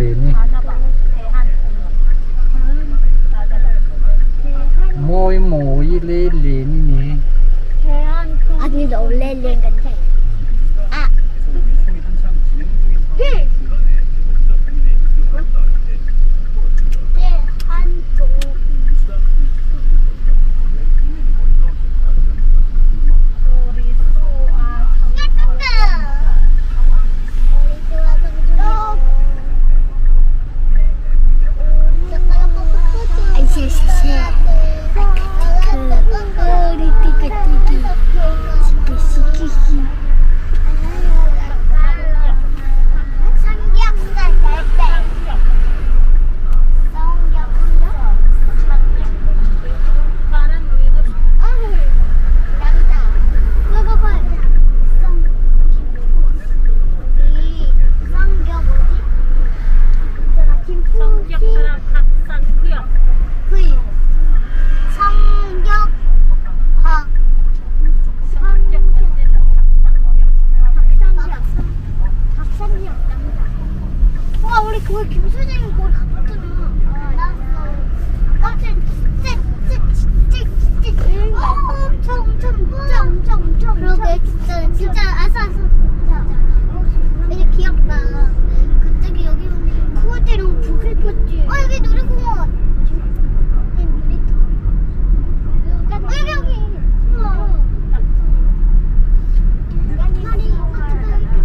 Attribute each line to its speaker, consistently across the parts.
Speaker 1: Leni. Mawi mawi le Leni ni. Kan leng dawn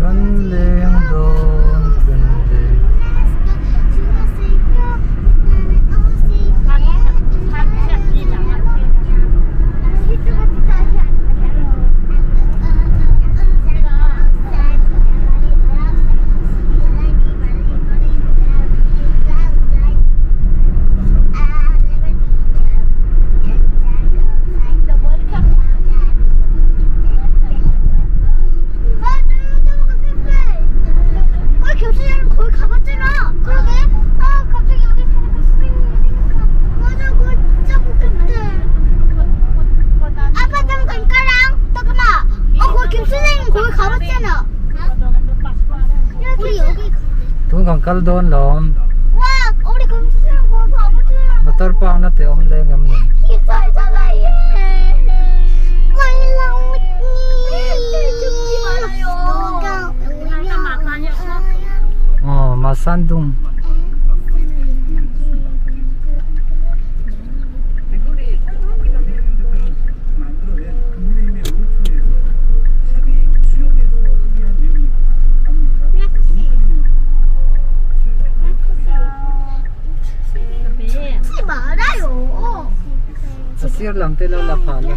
Speaker 1: kan leng. Tun kan kal dawn lawm. Motor park na te awm leng em ni? Aw Masandung. A sir lam te lo la phah la.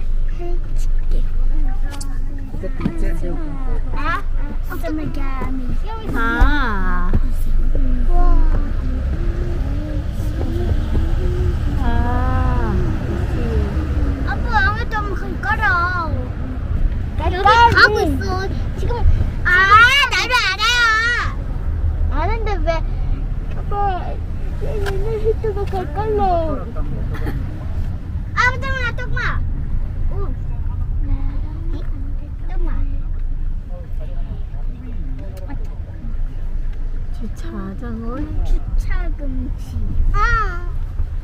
Speaker 2: 가고 있어. 지금 아 나도 알아요. 아는데 왜 아빠 얘네 히트가 갈걸로. 아 잠깐만 잠깐만. 오. 잠깐만.
Speaker 3: 주차장을
Speaker 2: 주차 금지. 아.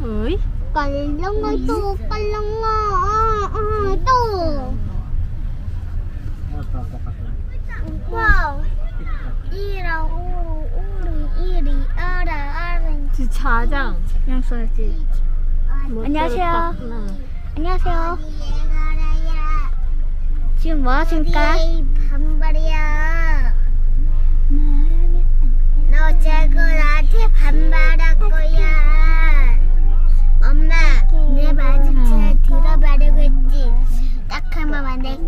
Speaker 3: 어이?
Speaker 2: 깔랑아 또 깔랑아 아, 아, 또. 와우. 이라 오 우리 이리 아라 아라.
Speaker 3: 주차장
Speaker 2: 안녕하세요. 안녕하세요. 지금 뭐 하십니까? 반발이야. 너 자꾸 나한테 반발할 거야. 엄마, 내 말 좀 잘 들어보려고 했지. 딱 한 번만 내.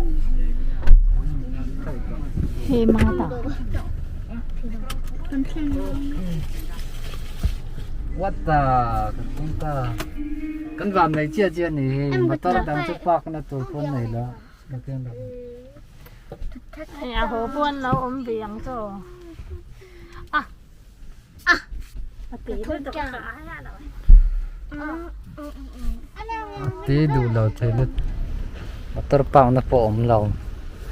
Speaker 3: 해마다
Speaker 1: What the ka tum ta. Kan van nei chia chia ni hi motor dang chu park na tur pawn nei lo.
Speaker 3: Hei a haw pawn lo awm ve ang chu a a ti lutuk a
Speaker 1: Ti duh lo thei lut motor park na pawh a awm lo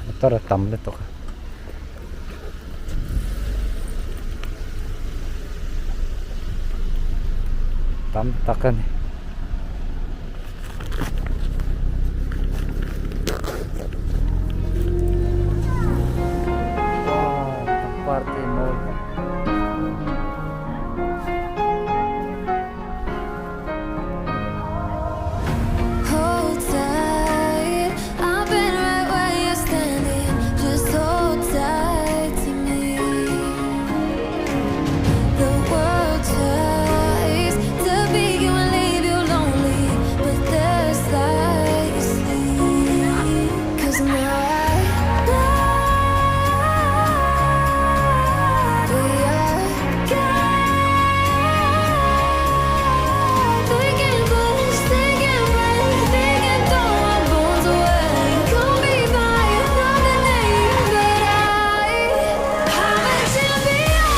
Speaker 1: motor a tam lutuk a. Tam tak a ni. Pangpar te mawi tak.
Speaker 4: Hold tight, I've been right where you're standing. Just hold tight to me. The world tries to be you and leave you lonely, but there's light you sleep. 'Cause now I know we are God. They can push, they can break, they can throw our bones away. Call me by another name, but I'm a champion.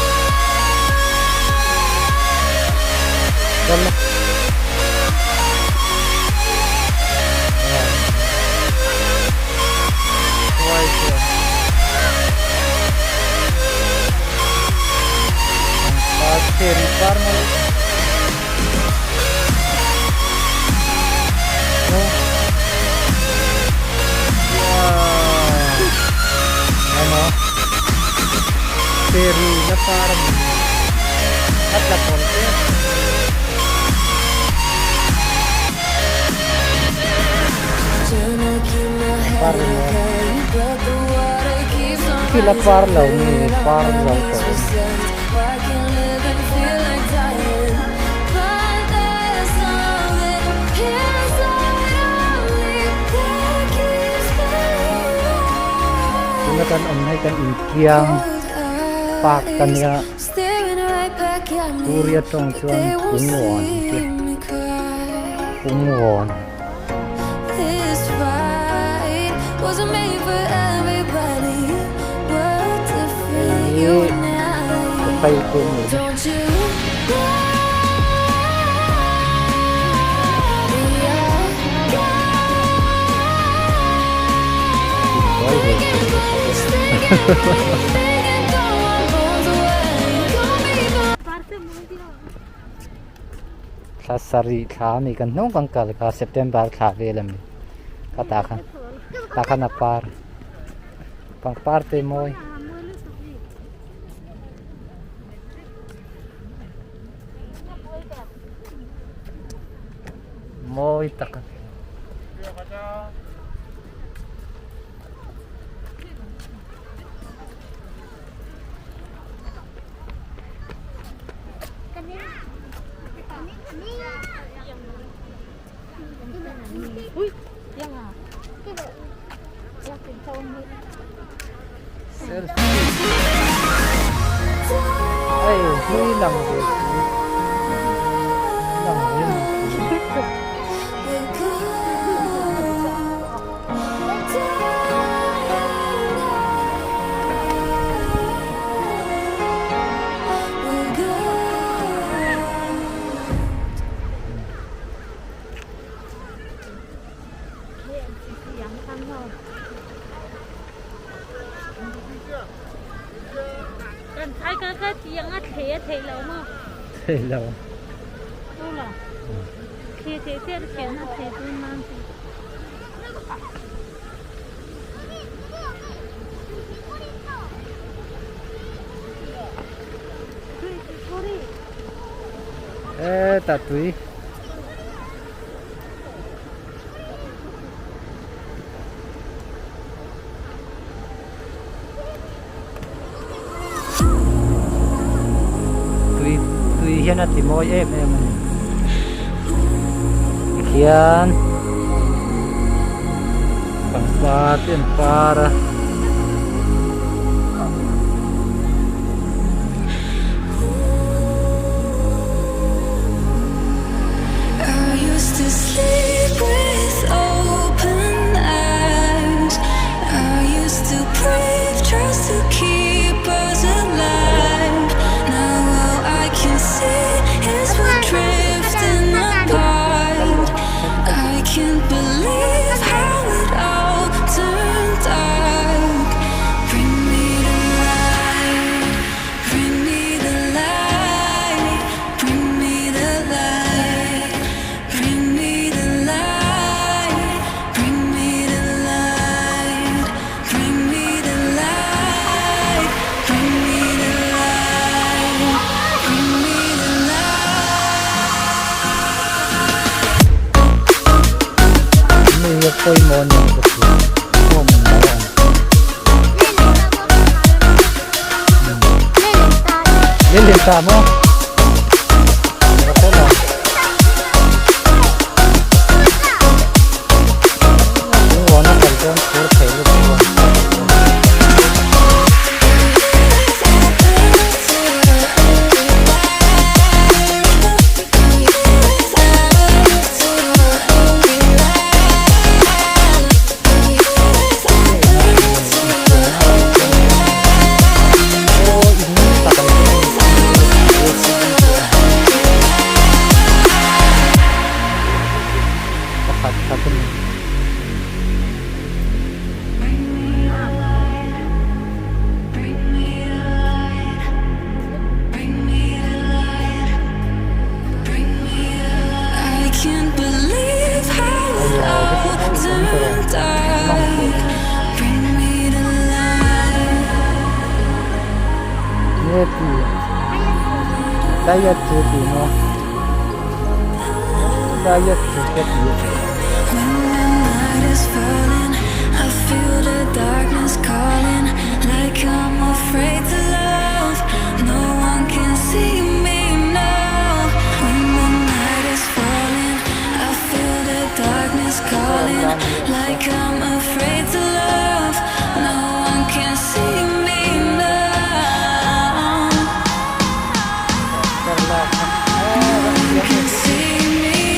Speaker 1: Dal Pangpar cherry par mai Ano? Cherry na par At la konti.
Speaker 4: Tryna keep my head
Speaker 1: Par
Speaker 4: up
Speaker 1: mo.
Speaker 4: high, but the water keeps on
Speaker 1: Sila par
Speaker 4: rising.
Speaker 1: lo ni par
Speaker 4: And
Speaker 1: lo
Speaker 4: all
Speaker 1: to.
Speaker 4: these resent. Why can't live and feel like dying? But there's something inside of me that keeps
Speaker 1: Tuna kan om hai kan in kiang
Speaker 4: Cold
Speaker 1: park kan
Speaker 4: eyes
Speaker 1: nia
Speaker 4: staring right back at me,
Speaker 1: Korea tong
Speaker 4: but
Speaker 1: chuan
Speaker 4: they won't
Speaker 1: kung won
Speaker 4: see me cry.
Speaker 1: kung won.
Speaker 4: This fight wasn't made for everybody. We're different, you and I.
Speaker 1: Phai kum ni.
Speaker 4: Don't you know we are God? They can push, they can break, they can throw our bones away. Call me by.
Speaker 3: Parte mawi dia.
Speaker 1: Thla sarih thla ani kan hnung kan kal kha September thla vel ani ka tah khan tah khan a par pangpar te mawi. Mawi tak a ni.
Speaker 3: Ui, yang ah. Yang
Speaker 1: Selfie. Ai hlui lang ve lang ve ni.
Speaker 4: We're good. We're good.
Speaker 3: Yang kan ho. Kan thai ka ka tiang a the a thei lo ma.
Speaker 1: Thei lo.
Speaker 3: Tu la. The the the the na the tu nan.
Speaker 1: E ta tui. Tui tui hian a ti mawi em em a ni. Tikhian pangpar te an par a.
Speaker 4: I used to sleep with open eyes. I used to breathe just to keep us alive. Now all I can see is we're drifting apart. I can't believe how it all turned out.
Speaker 1: pawimawh a ni ang ka hria home in lo a awm. Lilin ta maw? Rafaela. Lungruana kal chuan phur thei lutuk a. Pakhat khat a ni. Nge ti diet chu ti maw diet chu ka ti a ni. Naupang ho hi an siam a nia.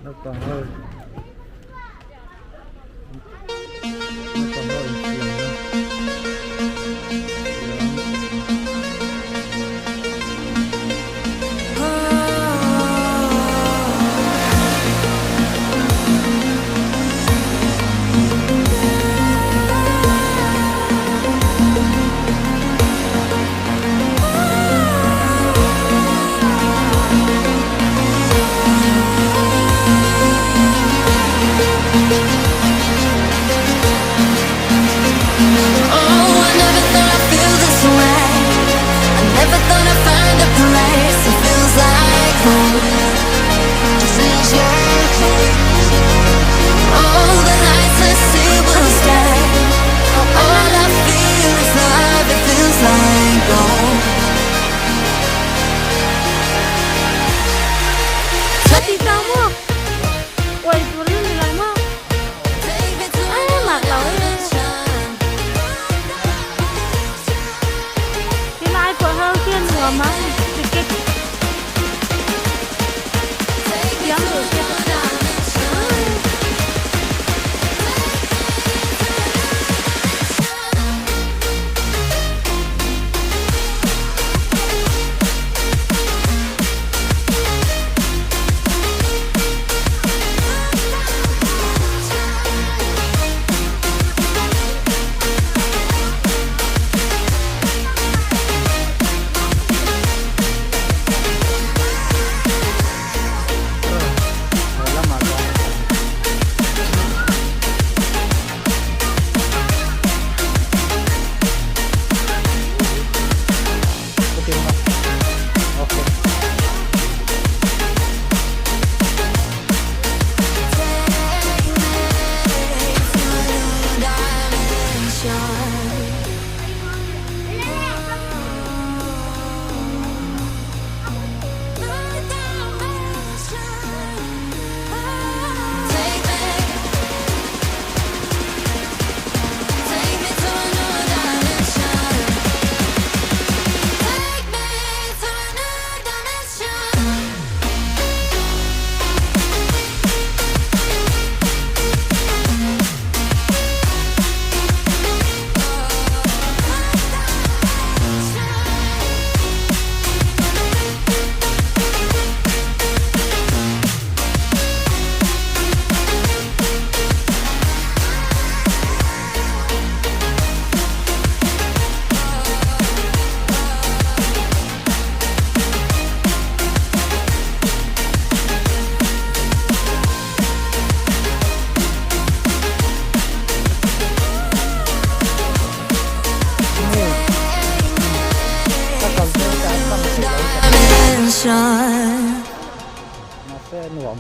Speaker 1: Naupang ho naupang ho infiamna nuam.